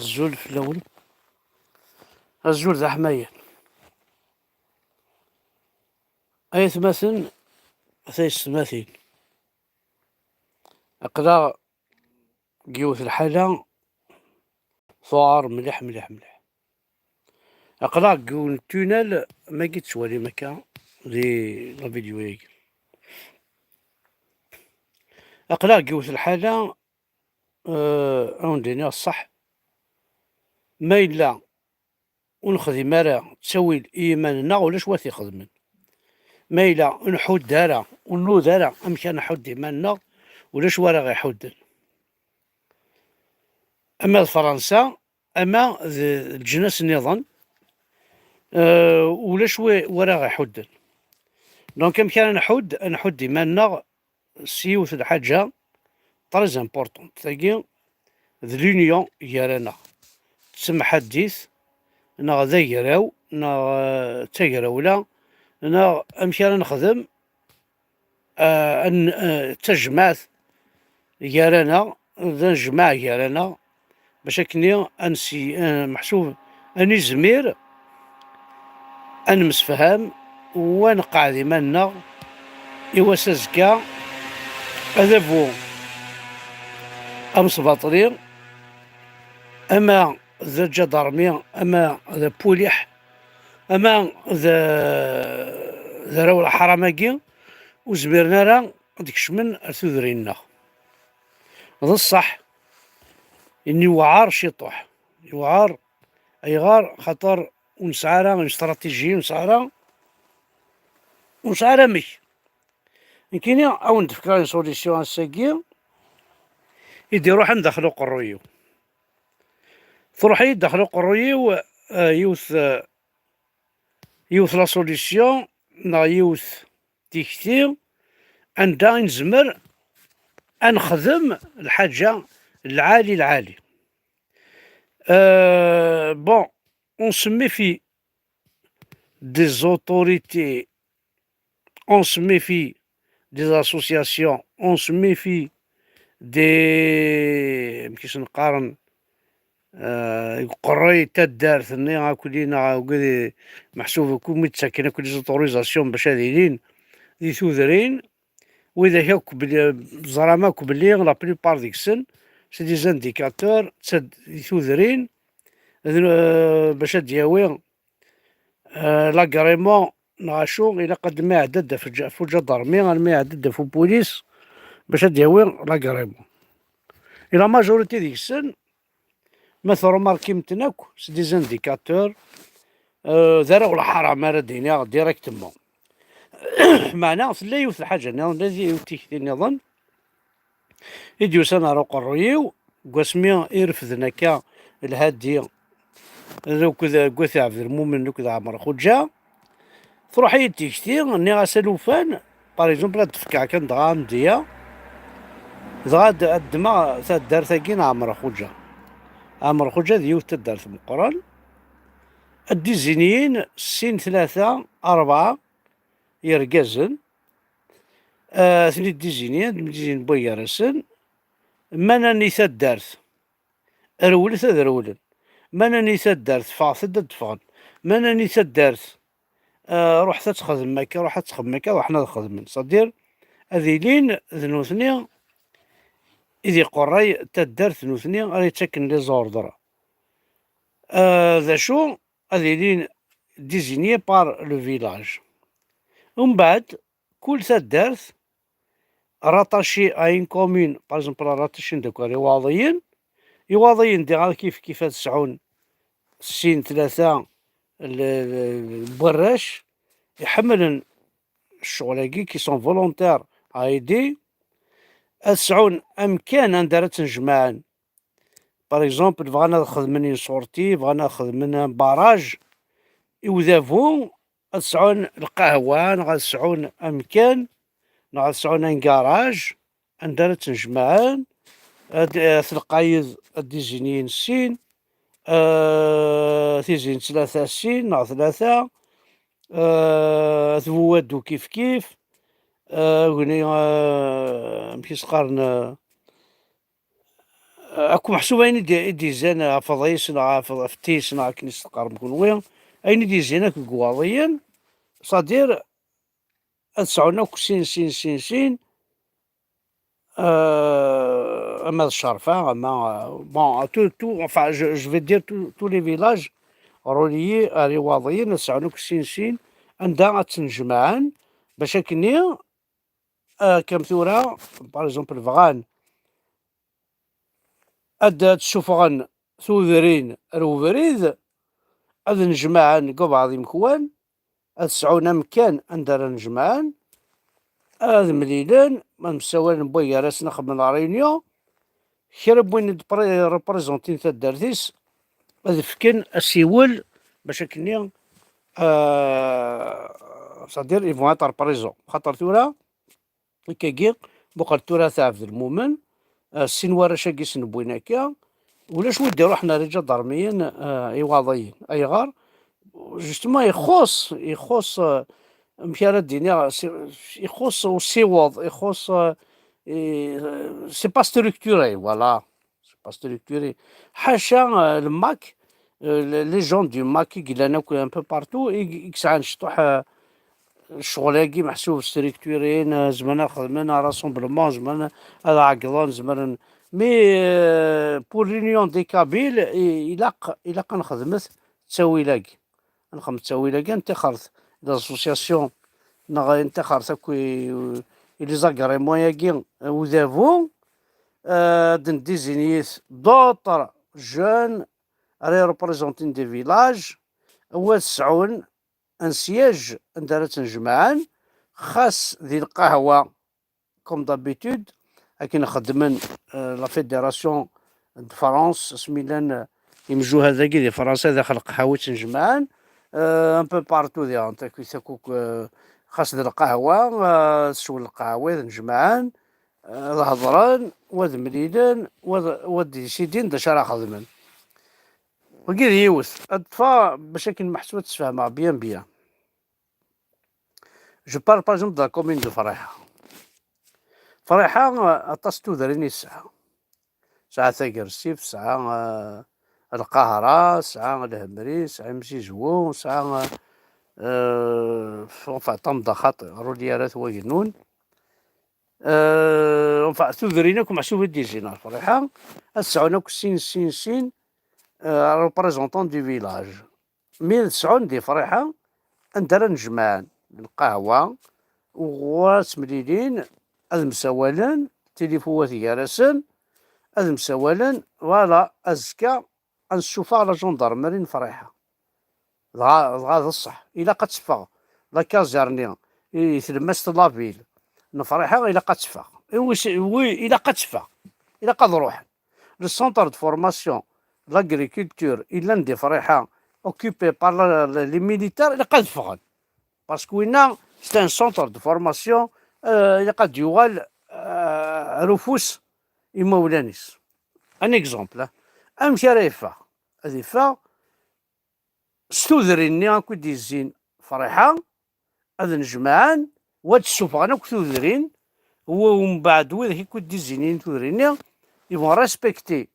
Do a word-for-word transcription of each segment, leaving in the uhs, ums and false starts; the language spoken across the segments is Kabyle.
Azul fell-awen. Azul d aḥmayan. Ay atmaten, a taysetmatin. Aql-aɣ deg yiwet lḥala tuɛer mliḥ, mliḥ, mliḥ. Aql-aɣ deg yiwen tunnel, ma i tettwalim akka di la vidéo-agi. Aql-aɣ deg yiwet lḥala, eh, ad wen-d-iniɣ ṣṣeḥ, ma yella ur nexdim ara ttawil i yiman-nneɣ, ulac wa t-ixedmen. Ma yella ur nḥudd ara, ur nnud ara amek ara nḥudd iman-nneɣ, ulac wa ara ɣ-iḥudden. Ama d Fransa, ama d leǧnas nniḍen, eh, ulac wa, wa ara ɣ-iḥudden. Donc, amek ara nḥudd? Ad nḥudd iman-nneɣ s yiwet n lḥaǧa très importante. Tagi d l'union gar-aneɣ. D temḥaddit, neɣ d agraw, neɣ, eh, d tagrawla, neɣ amek ara nexdem, eh, ad n-, eh, d tajmaɛt gar-aneɣ, d anejmaɛ gar-aneɣ, bac akken ad nsi-, eh, meḥsub ad nizmir ad nemsefham u ad nqeɛɛed iman-nneɣ i wass azekka. Adabu amesbaṭli, ama d aǧadarmi, ama d apuliḥ, ama d, d arraw n lḥaram-agi, ur zmiren ara ad d-kecmen ar tudrin-nneɣ. D ṣṣeḥ, ini yewɛer ciṭuḥ. Yewɛer. Ayɣer? Xaṭer ur nesɛi ara une stratégie, ur nesɛi ara, ur nesɛi ara amek. Nekkini, ad wen-d-fkeɣ une solution ass-agi i d-iruḥen daxel uqerruy-iw. Truḥ-iyi-d daxel uqerruy-iw, eh, yiwet, eh, yiwet la solution, neɣ yiwet tikti, anda i nezmer ad nexdem lḥaǧa lɛali, lɛali. Euh, bon, on se méfie des autorités, on se méfie des associations, on se méfie des, amek i sen-qqaren, euh, deg uqerruy n taddart-nni akk-nni, neɣ akk-nni, meḥsub akk mi d-ttaken akk les autorisations bac ad ilin di tudrin, widak akk belli, ẓram akk belli la plupart deg-sen, c'est des indicateurs, d tad-, di tudrin, d, euh, bac ad d-yawi, euh, l'agrément, neɣ acu, ilaq ad mi iɛedda-d ɣef uǧ-, ɣef uǧadarmi, almi iɛedda-d ɣef upulis, bac ad d-yawi l'agrément. Et la majorité deg-sen, ma trumarkim-ten akk, c'est des indicateurs, euh, d arraw n lḥaram ara d-iniɣ directement. Meɛna tella yiwet n lḥaǧa nniḍen, tella yiwet n tikti nniḍen i d-yusan ar uqerruy-iw, deg wasmi i refden akka Lhadi d akked, akked Ɛebdelmumen akked Ɛmer Xuǧa. Truḥ-iyi-d tikti, nniɣ-as alufan, par exemple, ad d-fkeɣ kan dɣa amedya, dɣa ad, ad ddmeɣ taddart-agi n Ɛmer Xuǧa. Ɛmer Xuǧa d yiwet taddart meqqren, ad d-iziniyin sin, tlata, rebɛa yergazen, ad ten-id-iziniyen, ad d-iziniyen wway gar-asen, ma nnan i taddart, rewlet ad rewlen. Ma nnan i taddart, ffɣet-d ad d-ffɣen. Ma nnan i taddart, ah, ruḥet ad txedmem akka, ruḥet ad txedmem akka, ruḥen ad xedmen. C'est-à-dire, ad ilin d nutni i d iqerray n taddart, d nutni ara yettaken les ordres. Ah, d acu? Ad ilin désignés par le village. Umbeɛd, kul taddart rattachée à une commune, par exemple, rattachée d'accord Iwaḍiyen, Iwaḍiyen diɣ kif kif ad sɛun sin, tlata l-, l-, n warrac iḥemmlen ccɣel-agi, qui sont volontaires à aider, ad sɛun amkan anda ara ttnejmaɛen. Par exemple, bɣan ad xedmen une sortie, bɣan ad xedmen un barrage i udabu, ad sɛun lqahwa, neɣ ad sɛun amkan, neɣ ad sɛun un garage anda ara ttnejmaɛen, ad, at Lqayed ad d-izinin sin, eh, Tizi n Tlata sin neɣ tlata, eh, at Buwaddu kif kif, eh, agni, eh, amek i s-qqaren, eh, Akk meḥsub ayen i d-, i d-izan ɣef Ḍis neɣ ɣef, ɣef Tis neɣ akken i s-teqqarem kunwi, ayen i d-izan akk deg Iwaḍiyen, c'est-à-dire ad sɛun akk sin, sin, sin, sin, euh, ama d Cerfa, ama, euh, bon, tout, tout, enfin, je, je vais dire tous, tous les villages reliés ar Iwaḍiyen, ad sɛun akk sin, sin, anda ad ttnejmaɛen, bac akkenni, euh, comme tura, par exemple, bɣan ad, ad d-ssufɣen tudrin ar ubrid, ad nejmaɛen deg ubɛaḍ imekwan, ad sɛun amkan anda ara nejmaɛen, ad mlilen, ma msawalen n wagar-asen, xedmen la réunion, kra n win i d-représentin taddart-is, ad fken asiwel, bac akkenni, euh, c'est-à-dire, ils vont être présents. Xaṭer tura, akkagi, muqel tura At Ɛebdelmumen, euh, sin warrac-agi i sen-wwin akka, ulac wi d-iruḥen ar iǧadarmiyen, euh, Iwaḍiyen. Ayɣer? Justement, ixuṣ, ixuṣ, euh, amek ara d-iniɣ, si-, ixuṣ usiweḍ, ixuṣ, euh, i-, euh, c'est pas structuré, voilà. C'est pas structuré. Ḥaca, euh, le MAK, euh, le-, les gens du MAK i yellan akk un peu partout, i, i yesɛan cṭuḥ, euh, ccɣel-agi meḥsub structuré, euh, zemren ad xedmen un rassemblement, zemren ad ɛeggḍen, zemren. Mais, euh, pour l'union des Kabyles, i-, ilaq, ilaq ad nexdmet ttawil-agi. Ad nexdem ttawil-agi, ad ntaxer les associations, neɣ ad ntaxer akk i, i les agréments-agi, euh, udabu, euh, ad ndésignit d'autres jeunes ara représentin des villages, u ad sɛun un siège anda ara ttnejmaɛen, xas di lqahwa, comme d'habitude, akken xeddmen, euh, la fédération de France, asmi llan, euh, imjuhad-agi di Fransa, daxel lqahwa i ttnejmaɛen, euh, un peu partout diɣen, takit akk, euh, xas d lqahwa, euh, teswen lqahwa, ad nejmaɛen, euh, ad hedren, u ad mlilen, u ad, u ad décidin d acu ara xedmen. Wagi d yiwet. Ad ṭṭfeɣ bac akken meḥsub ad tt-sfehmeɣ bien, bien. Je parle par exemple de la commune de Friḥa. Friḥa, euh, aṭas n tudrin i tesɛa. Tesɛa Tagersift, tesɛa, euh, Lqahra, tesɛa Lhemri, tesɛa Imsizwu, tesɛa, euh, enfin, Tamda xaṭi, Rulyar At Wagennun. Euh, enfin, tudrin akk meḥsub i d-izzin ɣer Friḥa, ad sɛun akk sin, sin, sin, euh, représentant du village. Mi ad sɛun di Friḥa, anda ara nejmaɛen lqahwa, u ɣur-s mlilin, ad msawalen, tilifuwat gar-asen, ad msawalen, voilà, azekka ad nessufeɣ la gendarmerie n Friḥa. Dɣa, dɣa d ṣṣeḥ, ilaq ad teffeɣ la caserne i tlemmast n la ville n Friḥa, ilaq ad teffeɣ. Wi s-, wi, ilaq ad teffeɣ, ilaq ad ruḥen. Le centre de formation de l'agriculture, il est de Friḥa, occupé par la, la, les militaires, ilaq ad ffɣen. Parce que winna, c'est un centre de formation, euh, ilaq ad yuɣal, euh, ar ufus imawlan-is. Un exemple, hein. Amek ara yeffeɣ? Ad yeffeɣ s tudrin-nni akk i d-yezzin Friḥa, ad nejmaɛen, u ad ssufɣen akk tudrin, u umbeɛd widak akk i d-izzinin tudrin-nni, ils vont respecter.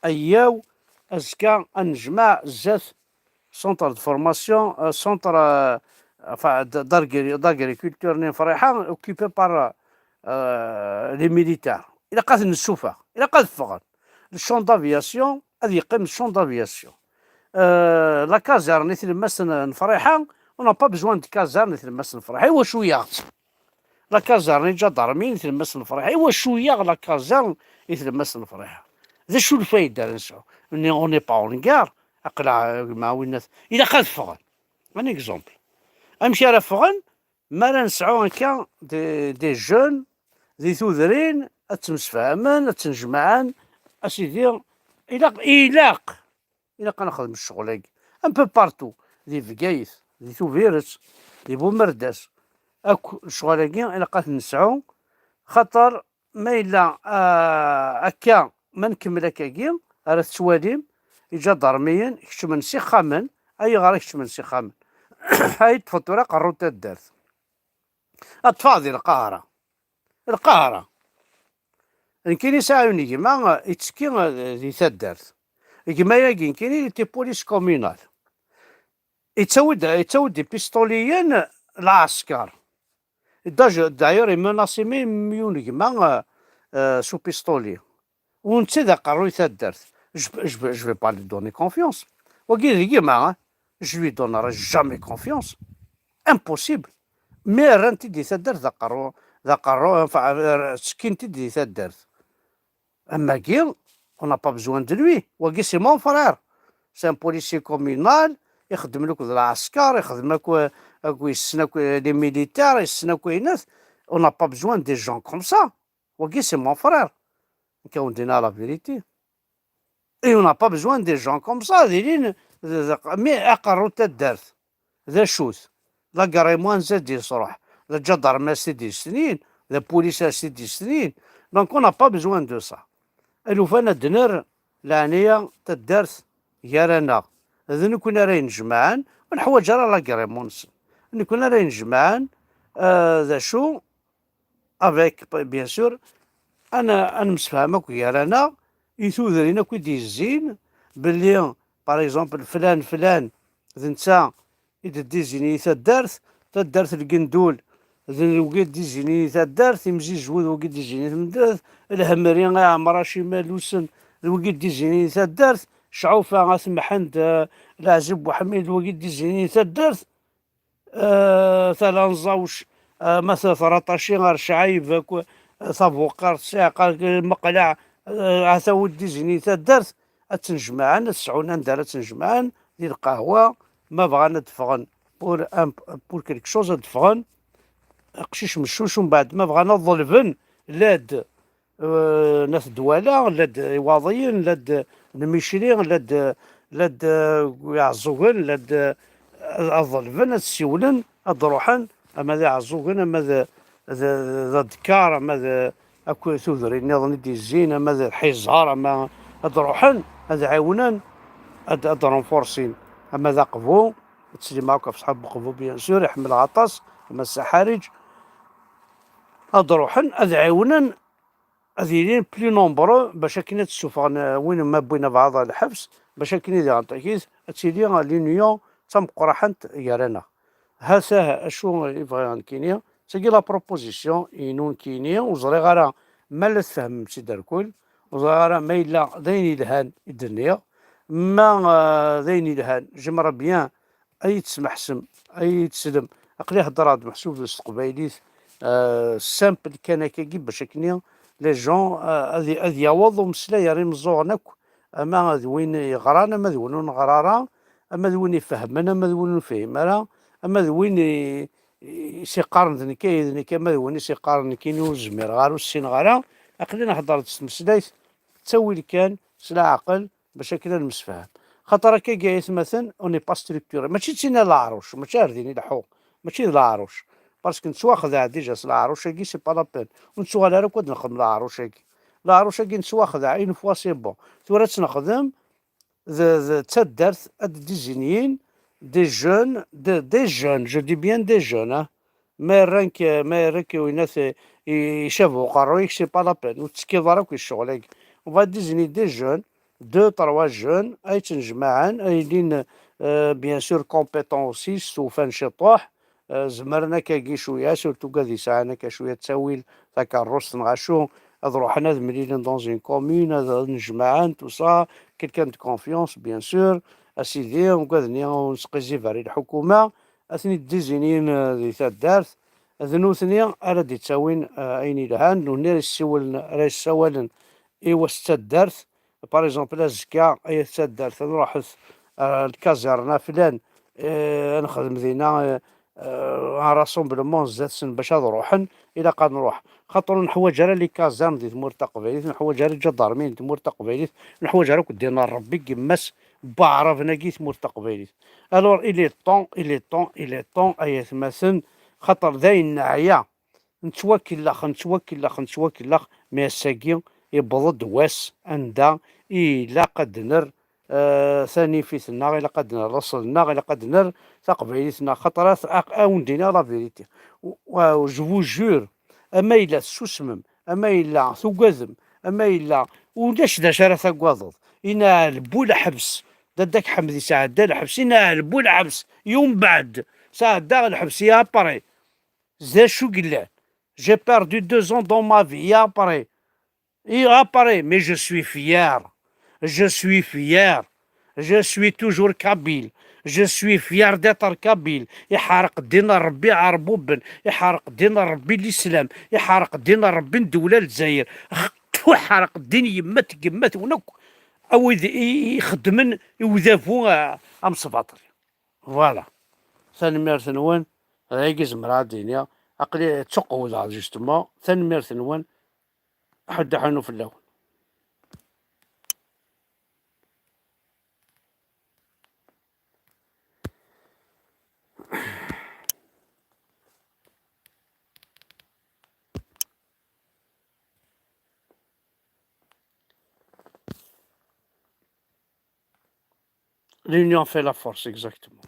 Ayyaw, azekka ad nejmaɛ zdat centre de formation, euh, centre, euh, enfin, d-, d'agri-, d'agriculture n Friḥa, occupé par, euh, les militaires. Ilaq ad ten-nessufeɣ, ilaq ad ffɣen. Le champ d'aviation, ad yeqqim le champ d'aviation. Euh, la caserne i tlemmast n, n Friḥa, on n'a pas besoin de caserne i tlemmast n Friḥa. I wacu yaɣ-tt? La caserne n ǧadarmi i tlemmast n Friḥa. I wacu yaɣ la caserne i tlemmast n Friḥa? D acu lfayda ara nesɛu? On n'est, on n'est pas en guerre. Aql-aɣ, euh, mɛa winnat. Ilaq ad ffɣen. Un exemple. Amek ara ffɣen? Mi ara nesɛu akka des, des jeunes, di tudrin, ad ttemsefhamen, ad ttnejmaɛen, a sidi, ilaq, ilaq, ilaq ad nexdem ccɣel-agi. Un peu partout, di Bgayet, di Tubiret, di Bumerdas, akk lecɣal-agi ilaq ad t-nesɛu, xaṭer ma yella, ah, akka, ma nkemmel akkagi, ara tettwalim iǧadarmiyen kecmen s ixxamen. Ayɣer i kecmen s ixxamen? Ay ṭṭfeḍ tura aqerru n taddart. Ad ṭṭfeɣ di Lqahra. Lqahra. Nekkini sɛiɣ yiwen gma, eh, yettekki, eh, di taddart. Gma-agi nekkini, il était police communale. Yettawi-d, yettawi-d ipistuliyen lɛesker. D'ailleurs, il menace même yiwen gma, euh, euh, sous pistolet. U netta d aqerruy taddart. Je, je, je vais pas lui donner confiance. Wagi d gma, hein. Je lui donnerai jamais confiance. Impossible. Mais rran-t-id di taddart d aqerru, d aqerru, enfin, ttekkint-id di taddart. Amagi, on n'a pas besoin de lui. Wagi, c'est mon frère. C'est un policier communal. Ixeddem akked lɛesker, ixeddem akk, akk, yessen akk les militaires, yessen akk ayenat. On n'a pas besoin des gens comme ça. Wagi, c'est mon frère. Nekk a wen-d-iniɣ la vérité. Et on n'a pas besoin des gens comme ça. D ilin, d, d, mais aqerru n taddart. D acu-t? D agrément ansa d-yesruḥ? D aǧadarmi as-t-id-yesnin? D apulis as-t-id-yesnin? Donc on n'a pas besoin de ça. Alufan ad d-nerr leɛnaya taddart gar-aneɣ. D nekkni ara inejmaɛen, ur neḥwaǧ ara l'agrément-nsen. D nekkni ara inejmaɛen, euh, d acu, avec, bien sûr, ad n-, ad nemsefham akk gar-aneɣ i tudrin akk i d-yezzin belli, par exemple, flan, flan, d netta i d-ddizini taddart, taddart n Lgendul, d wigi d-ddizini taddart, imzizwu d wigi d-ddizini taddart, Lhemri, Iɛemrac, Imalusen, d wigi d-ddizini taddart, Cɛufa, At Mḥend, eh, Leɛzib Buḥmid, d wigi d-ddizini taddart, eh, Tala n Ẓawc, eh, ma t-, Teraṭaci, ar Cɛayb, akk, eh, Tabuqart, Siɛqa, Meqleɛ, eh, ata wi d-ddizini taddart, ad ttnejmaɛen, ad sɛun anda ara ttnejmaɛen, di lqahwa, ma bɣan ad d-ffɣen pour un, pour quelque chose ad d-ffɣen, aqcic meccuc, umbeɛd ma bɣan ad ḍelben, lad, eh, n At Dwala, lad Iwaḍiyen, lad n Micli, lad, lad, eh, Iɛeẓẓugen, lad, eh, ad ḍelben, ad siwlen, ad d-ruḥen, ama d Iɛeẓẓugen, ama d, d, d Adekkar, ama d, akk tudrin nniḍen i d-yezzin, ama d Ḥiẓer, ama ad d-ruḥen, ad ɛiwnen, ad, ad d-renforcin, ama d Aqbu, ttsellimeɣ akk ɣef ṣṣḥab n Uqbu, bien sûr, iḥemmel aṭas, ama d Saḥariǧ, ad d-ruḥen, ad ɛiwnen, ad ilin plus nombreux, bac akken ad ssufɣen, eh, win ma wwin abɛaḍ ɣer lḥebs, bac akken ad iɣen takit, ad tili l'union d tameqqraḥent gar-aneɣ. Hata acu i bɣiɣ nekkini, tagi la proposition inu nekkini, ur ẓriɣ ara ma la tfehmem-tt-id rkul, ur ẓriɣ ara ma yella d ayen yelhan i d-nniɣ, ma, eh, d ayen yelhan, j'aimerais bien ad iyi-tesmeḥsem, ad iyi-teslem. Aql-i heddreɣ-d meḥsub s teqbaylit, eh, simple kan akkagi, bac akken les gens, eh, ad, ad yaweḍ umeslay ar imeẓẓuɣen akk, ama d win yeɣran, ama d win ur neɣri ara, ama d win ifehmen, ama d win ur nefhim ara, ama d win i, i s-iqqaren d nekk ay d nekk, ama d win i s-iqqaren nekkini ur zmireɣ ara, ur ssineɣ ara. Aql-i nehder-d s tmeslayt, ttawil kan, s leɛqel, bac akken ad nemsefham. Xaṭer akkagi, ay atmaten, on n'est pas structuré. Mačči d tin a leɛruc, mačči ar din i leḥḥuɣ, mačči d leɛruc. Parce que nettwaxdeɛ déjà s leɛruc-agi, c'est pas la peine. Ur nettuɣal ara akk ad nexdem leɛruc-agi. Leɛruc-agi nettwaxdeɛ, une fois c'est bon. Tura ad tt-nexdem, d, d taddart ad d-désignin des jeunes, de, des jeunes, je dis bien des jeunes, hein. Ma rran-k, ma yerra-k winat, eh, i-, icab uqerruy-ik, c'est pas la peine. Ur tettekkiḍ ara akk i ccɣel-agi. On va désigner des jeunes, deux, trois jeunes, ay ttnejmaɛen, ay llin, euh, bien sûr, compétents aussi, stufan ciṭuḥ, euh, zemren akkagi cwiya, surtout gad yesɛan akka cwiya ttawil, takeṛṛust neɣ acu, ad ruḥen ad mlilen dans une commune, ad, ad nejmaɛen, tout ça, quelqu'un de confiance, bien sûr, a sidi, ugad-nni ur nesqizib ara i lḥukuma, ad ten-id-dizinin, eh, di taddart, d nutni ara d-ittawin, eh, ayen yelhan, d nutni ara yessiwlen, ara yessawalen i wass n taddart. Par exemple, azekka, ay at taddart, ad nruḥet, eh, lkazerna flan, eh, ad nexdem dinna, eh, eh, un rassemblement zdat-sen bac ad ruḥen, ilaq ad nruḥ. Xaṭer ur neḥwaǧ ara les casernes di tmurt taqbaylit, ur neḥwaǧ ara lǧadarmiyen di tmurt taqbaylit, ur neḥwaǧ ara akk ddin n Ṛebbi n yemma-s n waɛraben-agi i tmurt taqbaylit. Alors, il est temps, il est temps, il est temps, ay atmaten, xaṭer dayen neɛya, nettwakellex, nettwakellex, nettwakellex, mais ass-agi yewweḍ-d wass anda i ilaq ad d-nerr, eh, tanifit-nneɣ, ilaq ad d-nerr laṣel-nneɣ, ilaq ad d-nerr taqbaylit-nneɣ, xaṭer ad, ad, ad wen-d-iniɣ la vérité. Wa-, wa-, je vous jure, ama yella tessusmem, ama yella tugadem, ama yella, ulac d acu ara tagadeḍ. Inɛel bu lḥebs. Dadda-k Ḥmed isɛedda lḥebs, inɛel bu lḥebs, yumbeɛd sɛeddaɣ lḥebs, i après. D acu yellan? J'ai perdu deux ans dans ma vie, et après? Et après, mais je suis fier. Je suis fier. Je suis toujours kabyle. Je suis fier d'être kabyle. Iḥerq ddin n Rebbi iɛerbuben, iḥerq ddin n Rebbi lislam, iḥerq ddin n Rebbi n ddewla Lezzayer. Iḥerq ddin yemma n yemma-twen akk, a wid i, i ixeddmen i udabu, a, amesbaṭli. Voilà. Tanemmirt-nwen. D ayagi zemreɣ ad d-iniɣ. Aql-i ttuqewwdeɣ, justement. Tanemmirt-nwen. Ḥedd aḥunu fell-awen. L'union fait la force, exactement.